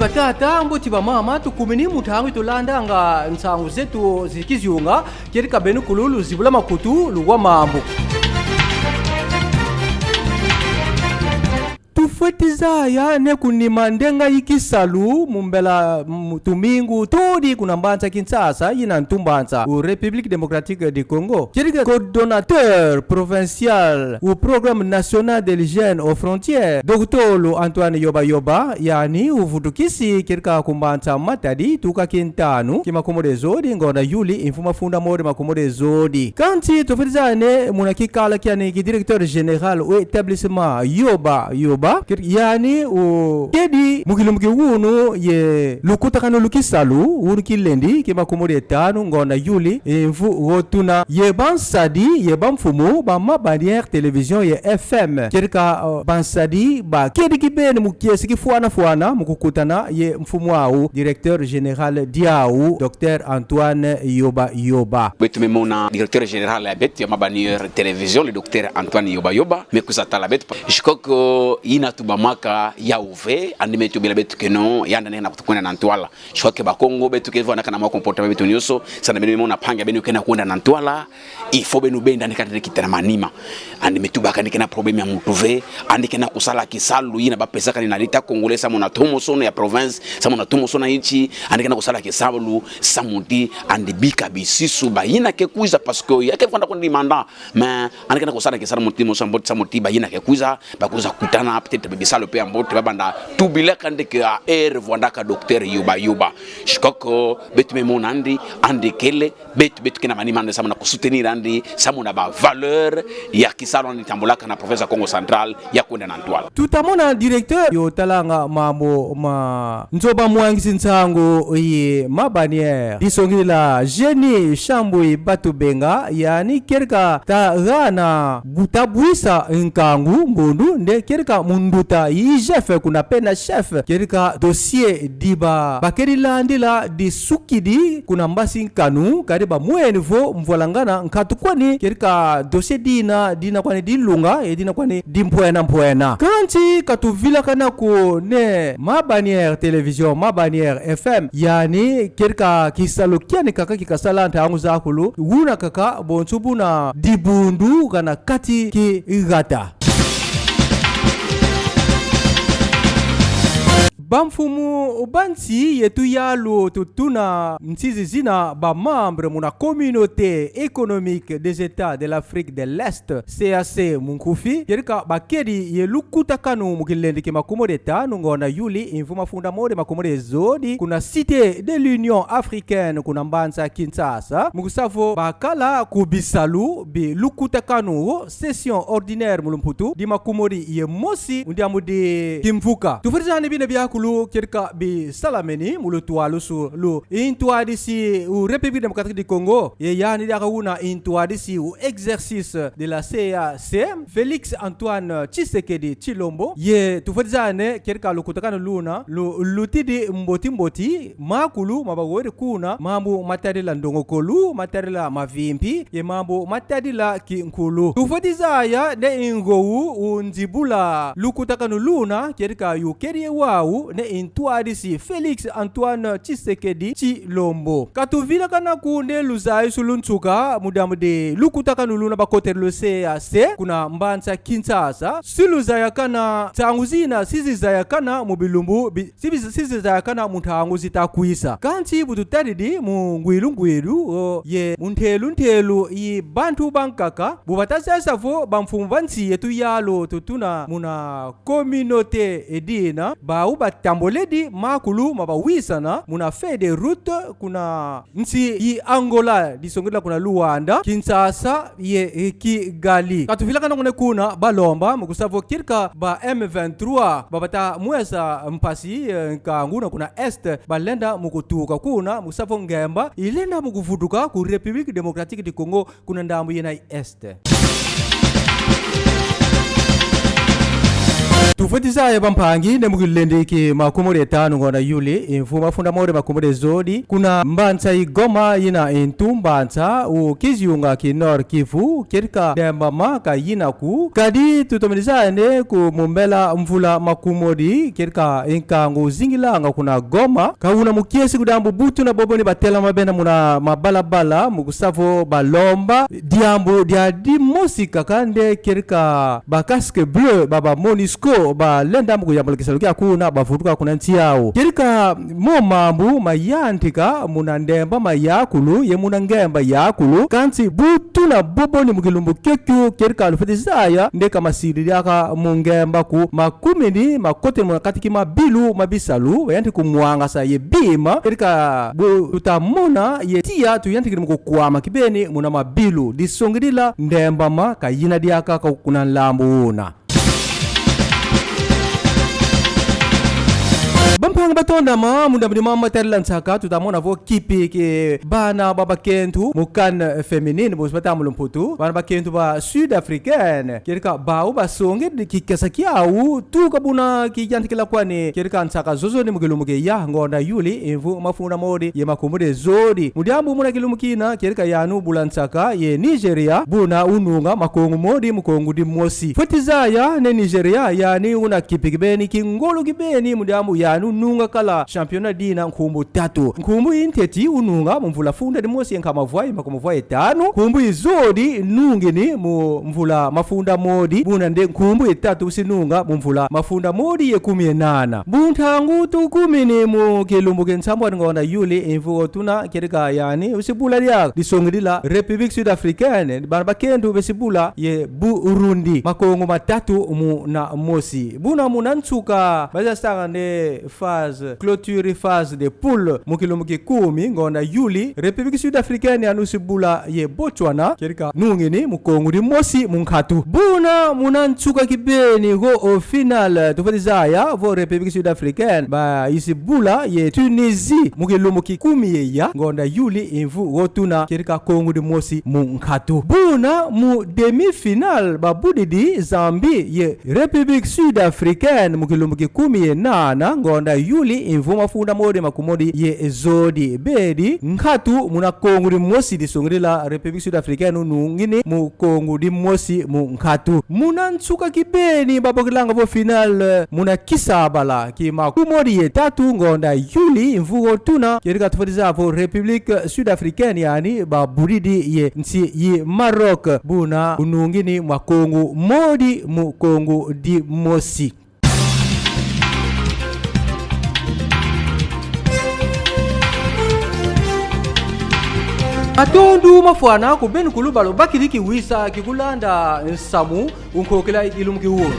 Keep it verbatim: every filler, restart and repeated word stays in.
Batata, mbote bamama, tukumini mu ntangu yi tulandanga nsangu zetu zi kizunga, kedika benu kulu luzibula makutu, luwa mambu. Tufweti zaya nde ku nima ndenga yi kisalu mu mbela, mu tumingu tudi kuna mbanza Kinshasa, yina ntumbanza u République Démocratique du Congo, kedika coordonnateur provincial u Programme National de l'Hygiène aux Frontières, Docteur Antoine Yoba Yoba, yandi uvutukisi kedika ku mbanza Matadi, tuka Kintanu ki makumodi zodi ngonda Yuli, mvu mafunda modi makumodi zodi. Kansi tufweti zaya nde muna kikala kiandi ki directeur général u établissement Yoba Yoba, kedika yandi ukedi mu kilumbu ki wunu ye lukutakanu lu kisalu, wunu kilendi ki makumodi tanu ngonda Yuli, mvu wo tuna ye bansadi ye bamfumu ba Ma Bannière Télévision ye F M, kedika, uh, bansadi bakedi kibeni mu kiese kifwana fwana mu kukutana ye mfumu awu, directeur général diawu, Docteur Antoine Yoba Yoba. Beto me mona directeur général ya beto ya Ma Bannière Télévision, le docteur Antoine Yoba Yoba, me kwiza tala beto. Je crois que yina tubamaka yawu ve, yandi me tubila beto que non, yandi nde na kutukwenda na ntwala. Je crois que Bakongo beto ke vandaka na mwa comportement beto nyonso, samu na beno me mona mpangi ya beno ke na kwenda na ntwala, il faut beno benda yandi kaka nde kita na manima. Yandi me tubaka nde ke na problème ya muntu ve, yandi ke na kusala kisalu yina bapesaka yandi na l'État congolais samu na ntomosono ya province, samu na ntomosono ya insi, yandi ke na kusala kisalu samu ti yandi bika bisisu bayina ke kwiza, parce que ya ke vanda kuna ni mandat, mais yandi ke na kusala kisalu mu ntima mosi ya mbote samu ti bayina ke kwiza, bakwiza kutana peut-être bisalu mpe ya mbote, babanda tubilaka nde que ah, eh, vandaka docteur Yoba Yoba. Je crois que beto me mona yandi, yandi kele, beto, beto ke na manima yandi samu na kusoutenir yandi, samu na bavaleur ya kisalu yandi tambulaka na province ya Kongo Central, ya kwenda na ntwala. Tuta mona directeur yo talanga mambu ma nzo ba mwangisi nsangu yi Ma Bannière, disongidila Jenny Shambui Batubenga, yandi kedika ta gana butabwisa nkangu mbundu nde kedika mu nduta yi chef kuna pena chef, kedika dossier di ba bakedi landila disukidi kuna mbasi nkanu, kadi bamweni vo mvwalangana nkatu kwani, kedika dossier dina, dina kwani dilunga, ye dina kwani dimpwena mpwena. Kansi ka tuvilakana ko nde Ma Bannière Télévision, Ma Bannière F M, yandi kedika kisalu kiandi kaka ki kasala ntangu zakulu, wuna kaka bonso buna dibundu kana kati ki gata. Bamfumu ba nsi yetu yalu tutuna nsi zizina ba membre muna Communauté économique des États de l'Afrique de l'Est, C E E A C mu nkufi, kedika bakedi ye lukutakanu mu kilendi ki makumodi tanu ngonda Yuli, mvu mafunda modi makumodi zodi, kuna Cité de l'Union Africaine, kuna mbanza Kinshasa, mu kusa vo bakala ku bisalu bi lukutakanu, session ordinaire mu lumputu, di makumodi ye mosi mu diambu di kimvuka. Tufweti zaya nde bina biakulu kedika bisalameni mu lutwalusu lu ntwadisi u République Démocratique du Congo, ye yandi diaka wuna ntwadisi u exercice de la C E E A C, Félix Antoine Tshisekedi Tshilombo. Ye tufweti zaya nde kedika lukutakanu luna lu lutidi mboti mboti, makulu ma bawodi kuna, mambu matadila ndongokolo, matadila mavimpi, ye mambu matadila kinkulu. Tufweti zaya nde ngogo u nzibula lukutakanu luna, kedika yu kedi ye wawu nde ntwadisi Félix Antoine Tshisekedi Tshilombo. Ka tuvilakana ko nde luzayisu lu nsuka mu diambu di lukutakanu luna bakotele lu C E E A C kuna mbanza Kinshasa, si luzayakana nsangu zina si zizayakana mu bilumbu bi- si bi- si zizayakana mu ntangu zita kwisa. Kansi bu tutadidi mu ngwilu ngwilu, o, ye mu ntelu ntelu yi bantu bankaka, bu bata zayisa vo bamfumu ba nsi yetu yalu tutuna muna communauté edina, bawu batambuledi makulu ma bawisana muna feuille de route kuna nsi yi Angola, disongidila kuna Luanda, Kinshasa ye, eh, Kigali. Ka tuvilakana ko nde kuna balomba mu kusa vo kedika ba M vingt-trois ba bata mwesa mpasi, eh, nkangu na kuna Est, balenda mu kutuka kuna, mu kusa vo ngemba ilenda mu kuvutuka ku République Démocratique du Congo, kuna ndambu yina Est. Tufweti zaya, bampangi, nde mu kilendi ki makumodi ye tanu ngonda Yuli, mvu mafunda modi makumodi ye zodi, kuna mbanza yi Goma, yina ntu mbanza u kizunga ki Nord-Kivu, kedika ndembama ka yina ko. Kadi tutomene zaya nde ku mu mbela mvula makumodi, kedika nkangu zingilanga kuna Goma, ka una mu kiese ku diambu bu tuna bobo ni batelama bena muna mabalabala, mu kusa vo balomba diambu dia dimosi kaka, nde kedika ba casque bleu ba, ba MONUSCO balenda mu kuyambula kisalu kiaku, na bavutuka kuna nsi yawu. Kedika mo mambu mayantika muna ndemba ma yakulu ye muna ngemba yakulu, kansi bu tuna bobo ni mu kilumbu kiokio, kedika lufweti zaya nde ka masidi diaka mu ngemba ko, makumini makotele muna kati ki mabilu ma bisalu, bayantika kumwangasa ye bima, kedika bu tuta mona ye tiya tuyantikidi mu kukwama kibeni muna mabilu. Disongidila ndembama ka yina diaka ko kuna nlambu una. Bampangi batondama, mu ndambu di mama tadila nsaka, tuta mona vo kipi ki bana ba bakento mu CAN féminine, bosi batambula mputu, bana bakento ba sud-africaine, kedika bawu basongidi kikesa kiawu tuka buna kiyantikila kwani, kedika nsaka zozo ni mu kilumbu ki ya ngonda Yuli, mvu mafunda modi ye makumodi ye zodi. Mu diambu muna kilumbu kina, kedika yandi ubula nsaka ye Nigeria, buna ununga makongo modi mu kongo dimosi. Fweti zaya nde Nigeria, yandi una kipi kibeni ki ngolo kibeni, mu diambu yandi ununga kala championnat dina nkumbu tatu. Nkumbu yi ntete ununga mu mvula funda dimosi ye nkama vwa ye makumuvwa ye tanu. Nkumbu yi zodi nungini mu mvula mafunda modi, buna nde nkumbu yi tatu usi nunga mu mvula mafunda modi ye kumi ye nana. Bu ntangu tukumini mu kilumbu ki nsambwadi ngonda Yuli, mvu wo tuna, kedika yandi usi bula diaka, disongidila République sud-africaine, bana bakento besi bula ye Burundi, makongo matatu muna mosi. Buna muna nsuka, baza sanga nde phase clôture, phase de poule, mu kilumbu ki kumi ngonda Yuli, République sud-africaine yandi usi bula ye Botswana, kedika nungini mu kongo dimosi mu nkatu. Buna muna nsuka kibeni go au final, tufweti zaya vo République sud-africaine bayisi bula ye Tunisie mu kilumbu ki kumi ye ya ngonda Yuli, mvu wo tuna, kedika kongo dimosi mu nkatu. Buna mu demi-finale babudidi Zambie ye République sud-africaine mu kilumbu ki kumi ye nana ngonda Yuli, mvu mafunda modi makumodi ye zodi. Bedi nkatu muna kongo dimosi, disongidila République sud-africaine unungini mu kongo dimosi mu nkatu. Muna nsuka kibeni babokilanga vo finale muna kisabala ki makumodi ye tatu ngonda Yuli, mvu wo tuna, kedika tufweti zaya vo République sud-africaine yandi babudidi ye nsi yi Maroc, buna unungini makongo modi mu kongo dimosi. Matondo mafwana ku beno kulu ba lubakidi kiwisa ki kulanda nsamu u nkokila yi kilumbu ki wunu.